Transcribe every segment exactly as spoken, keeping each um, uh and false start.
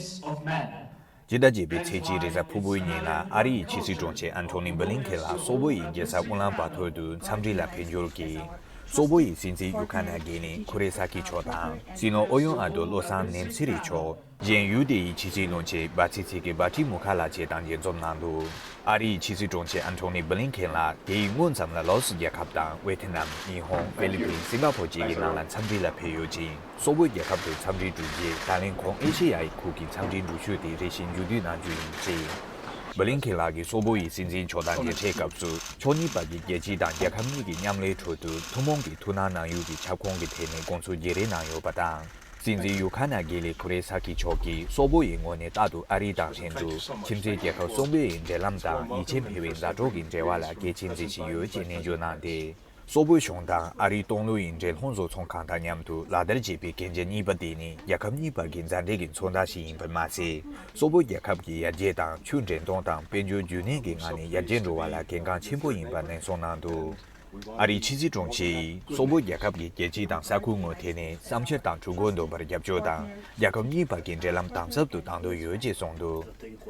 སྤྱི་ཟླ་བརྒྱད་པའི་ཚེས་གཅིག་རེས་གཟའ་ཕུར་བུའི་ཉིན་ལ་ཨ་རི་ཡི་ཕྱི་སྲིད་དྲུང་ཆེ་ཨན་ཐོ་ནི་བྷི་ལིན་ཁེན་ལགས་སོག་པོ་ཡི་རྒྱལ་ས་ཨུ་ལན་བ་ཐོར་དུ་འཚམས་འདྲི་ལ་ཕེབས་འབྱོར་གྱིས། སོག་པོ་ཡི་སྲིད་འཛིན་ཡུ་ཁ་ན་གྷི་ནི་ཁུ་རེ་ས་ཁི་མཆོག་དང་། སྲིད་བློན་ཨོ་ཡོན་ཨ་དོ་བློ་བཟང་ནེམ་སི་རི་མཆོག་གཞན་ཡུལ་དེ་ཡི་ཕྱི་སྲིད་བློན་ཆེན་སྦ་ཚི་ཚི་ཀི་སྦ་ཏི་མུ་ཁ་ལགས་བཅས་དང་མཇལ་འཛོམས་གནང་འདུག་ཨ་རི་ཡི་ཕྱི་སྲིད་དྲུང་ཆེ་ཨན་ཐོ་ནི་བྷི་ལིན་ཁེན་ལགས་དེ་ཡི་སྔོན་ཙམ་ལ་ལའོ་སི་རྒྱལ་ཁབ་དང་ཝེ་ཐི་ནམ། ཉི་ཧོང་། ཧྥི་ལི་པིན། སིང་ག་ཕོར་བཅས་ཀྱི་ནང་ལ་འཚམས་འདྲི་ལ་ཕེབས་ཡོད་ཅིང་། སོག་པོའི་རྒྱལ་ཁབ་ཏུ་འཚམས་འདྲི་གྲུབ་རྗེས་ད་ལན་ཁོང་ཨེ་ཤེ་ཡ་ཡི་ཁུལ་གྱི་འཚམས་འདྲིའི་འགྲུལ་བཞུད་དེ་རེ་ཞིག་མཇུག་བསྡུ་གནང་རྒྱུ་ཡིན་ཅེས། བྷི་ལིན་ཁེན་ལགས་ཀྱིས་སོག་པོ་ཡི་སྲིད་འཛིན་མཆོག་དང་མཇལ་འཕྲད་སྐབས་སུ་ཕྱོགས་གཉིས་བར་གྱི་རྒྱལ་སྤྱི་དང་རྒྱལ་ཁབ་གཉིས་ཀྱི་མཉམ་ལས་ཁྲོད་དུ་ཐུན་མོང་གི་ཐུགས་སྣང་གནང་ཡུལ་གྱི་ཁྱབ་ཁོངས་ཀྱི་ཐད་ནས་དགོངས་ཚུལ་བརྗེ་རེས་གནང་ཡོད་པ་དང་། སྲིད་འཛིན་ཡུ་ཁ་ན་གྷི་ལི་ཁུ་རེ་ས་ཁི་མཆོག་གིས་སོག་པོ་ཡི་ངོས་ནས་རྟག་ཏུ་ཨ་རི་དང་ལྷན་དུ་ཁྱིམ་མཚེས་རྒྱལ་ཁབ་གསུམ་པོའི་འབྲེལ་ལམ་དང་ཡིད་ཆེས་འཕེར་བའི་མཛའ་གྲོགས་ཀྱི་འབྲེལ་བ་ལ་གལ་ཆེན་མཛད་བཞིན་ཡོད་ཅེས་ནན་བརྗོད་གནང་སྟེ། སོག་པོའི་གཞུང་དང་ཨ་རིའི་སྟོང་ལོ་ཡི་འབྲེལ་ལྷུང་བཟོ་ཚོང་ཁང་དང་མཉམ་དུ་ལག་བསྟར་བྱས་པའི་གན་རྒྱ་གཉིས་པ་དེ་ནི་རྒྱལ་ཁབ་གཉིས་བར་གྱི་མཛའ་འབྲེལ་གྱི་མཚོན་རྟགས་ཤིག་ཡིན་པར་མ་ཟད། སོག་པོ་རྒྱལ་ཁབ་ཀྱི་ཡར་རྒྱས་དང་ཆུ་འདྲེན་གཏོང་དང་དཔལ་འབྱོར་རྒྱུན་གནས་ཀྱི་ངང་ནས་ཡར་རྒྱས་འགྲོ་བ་ལ་གལ་འགངས་ཆེན་པོ་ཡིན་པ་ནན་གསུངས་གནང་འདུག་ཨ་རིའི་ཕྱི་སྲིད་དྲུང་ཆེ་ཡིས་སོག་པོ་རྒྱལ་ཁབ་ཀྱི་རྒྱལ་སྤྱི་དང་ས་ཁུལ་ངོས་ཐད་ནས་བསམ་འཆར་དང་གྲོས་འགོ་འདོན་པར་རྒྱབ་སྐྱོར་དང་། རྒྱལ་ཁབ་གཉིས་བར་གྱི་འབྲེལ་ལམ་དམ་ཟབ་ཏུ་གཏང་འདོད་ཡོད་ཅེས་གསུངས་འདུག་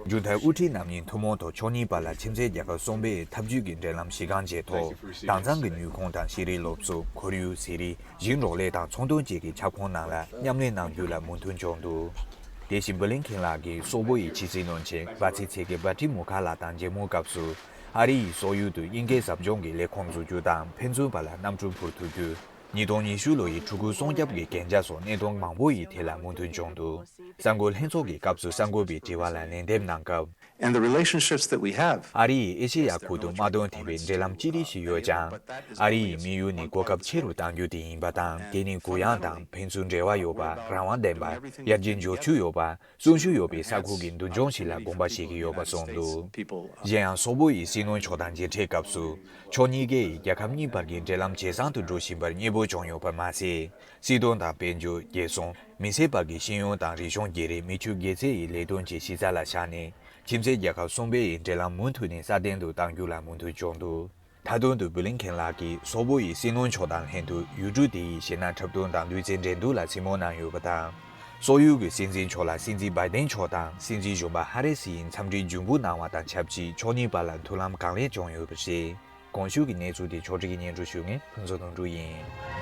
མཇུག་མཐར་དབུ་ཁྲིད་རྣམ་གཉིས་ཐུན་མོང་ཐོག་ཕྱོགས་གཉིས་བར་ལ་ཁྱིམ་མཚེས་རྒྱལ་ཁབ་གསུམ་པའི་འཐབ་ཇུས་ཀྱི་འབྲེལ་ལམ་གཞི་རྐང་བཅས་ཐོག་དྭངས་གཙང་གི་ནུས་ཁུངས་དང་ཤེས་རིག་སློབ་གསོ། ཁོར་ཡུག་ཟས་རིགས། ཞིང་འབྲོག་ལས་དང་ཚོང་དོན་བཅས་ཀྱི་ཁྱབ་ཁོངས་ནང་ལ་མཉམ་ལས་གནང་རྒྱུ་ལ་མོས་མཐུན་བྱུང་འདུག་དེ་བཞིན་བྷི་ལིན་ཁེན་ལགས་ཀྱིས་སོག་པོ་ཡི་ཕྱི་སྲིད་བློན་ཆེན་སྦ་ཚི་ཚི་ཀི་སྦ་ཏི་མུ་ཁ་ལགས་དང་མཇལ་མོལ་སྐབས་སུ། ཨ་རི་ཡིས་སོག་ཡུལ་དུ་དབྱིན་སྐད་ཟབ་སྦྱོང་གི་ལས་ཁུངས་འཛུགས་རྒྱུ་དང་ཕན་ཚུན་བར་ལ་གནམ་གྲུ་འཕུར་ཐུབ་རྒྱུ། ཉིས་སྟོང་ཉི་ཤུ་ལོ་ཡི་ཕྲུ་གུ་སྲུང་སྐྱོབ་ཀྱི་གན་རྒྱ་སོགས་གནད་དོན་མང་པོ་ཡི་ཐད་ལ་མོས་མཐུན་བྱུང་འདུག་གསར་འགོད་ལྷན་ཚོགས་ཀྱི་སྐབས་སུ་གསར་འགོད་པའི་དྲི་བ་ལ་ལན་འདེབས་གནང་སྐབས། And the relationships that we have. ཨ་རི་ཡིས་ཨེ་ཤེ་ཡ་ཁུལ་དུ་དམག་དོན་ཐེ་བའི་འབྲེལ་ལམ་ཅི་རིགས་ཤིག་ཡོད་ཀྱང་། ཨ་རི་ཡི་དམིགས་ཡུལ་ནི་གོ་སྐབས་ཆེ་རུ་གཏང་རྒྱུ་དེ་ཡིན་པ་དང་། དེ་ནི་གུ་ཡངས་དང་ཕན་ཚུན་འབྲེལ་བ་ཡོད་པ། རང་དབང་ལྡན་པ། ཡར་རྒྱས་འབྱོར་ཕྱུག་ཡོད་པ། གསོན་ཤུགས་ཡོད་པའི་ས་ཁུལ་གྱི་མདུན་ལྗོངས་ཤིག་ལ་དགོངས་པ་བཞེས་ཀྱི་ཡོད་པ་གསུངས་འདུག་གཞན་ཡང་སོག་པོ་ཡི་སྲིད་བློན་མཆོག་དང་མཇལ་འཕྲད་སྐབས་སུ། ཕྱོགས་གཉིས་ཀས་རྒྱལ་ཁབ་གཉིས་བར་གྱི་འབྲེལ་ལམ་ཇེ་བཟང་དུ་འགྲོ་བཞིན་པར་མཉེས་པོ་བྱུང་ཡོད་པར་མ་ཟད། སྲིད་དོན་དང་དཔལ་འབྱོར། རྒྱལ་སྲུང་། མི་སེར་བར་གྱི་ཤེས་ཡོན་དང་རིག་གཞུང་བརྗེ་རེས། མི་ཆོས་དགེ་རྩས་ཡི་ལས་དོན་བཅས་གཞི་རྩ་ལ་བཞག་ནས། ཁྱིམ་མཚེས་རྒྱལ་ཁབ་གསུམ་པའི་འབྲེལ་ལམ་མུ་མཐུད་ནས་སྲ་བརྟན་དུ་གཏང་རྒྱུ་ལ་མོས་མཐུན་བྱུང་འདུག་མཐའ་དོན་དུ་བྷི་ལིན་ཁེན་ལགས་ཀྱིས་སོག་པོ་ཡི་སྲིད་བློན་མཆོག་དང་ལྷན་དུ་ཡུལ་གྲུ་དེ་ཡི་གཞི་ནག་འཁྲབ་སྟོན་དང་ལུས་རྩལ་འགྲན་བསྡུར་ལ་གཟིགས་མོ་གནང་ཡོད་པ་དང་། སོག་ཡུལ་གྱི་སྲིད་འཛིན་མཆོག་ལ་སྲིད་འཛིན་བྷའི་ཌེན་མཆོག་དང་སྲིད་འཛིན་གཞོན་པ་ཧ་རི་སི་ཡིས་འཚམས་འདྲིའི་མཇུག་འབུལ་གནང་བ་དང་ཆབས་ཅིག་ཕྱོགས་གཉིས་བར་ལ་མཐུན་ལམ་གང་ལེགས་བྱུང་ཡོད་པ་རེད། གོང་ཞུས་ཀྱི་གནས་ཚུལ་དེ་ཕྱོགས་སྒྲིག་གིས་སྙན་སྒྲོན་ཞུ་མཁན་ཕུན་ཚོགས་དོན་གྲུབ་ཡིན།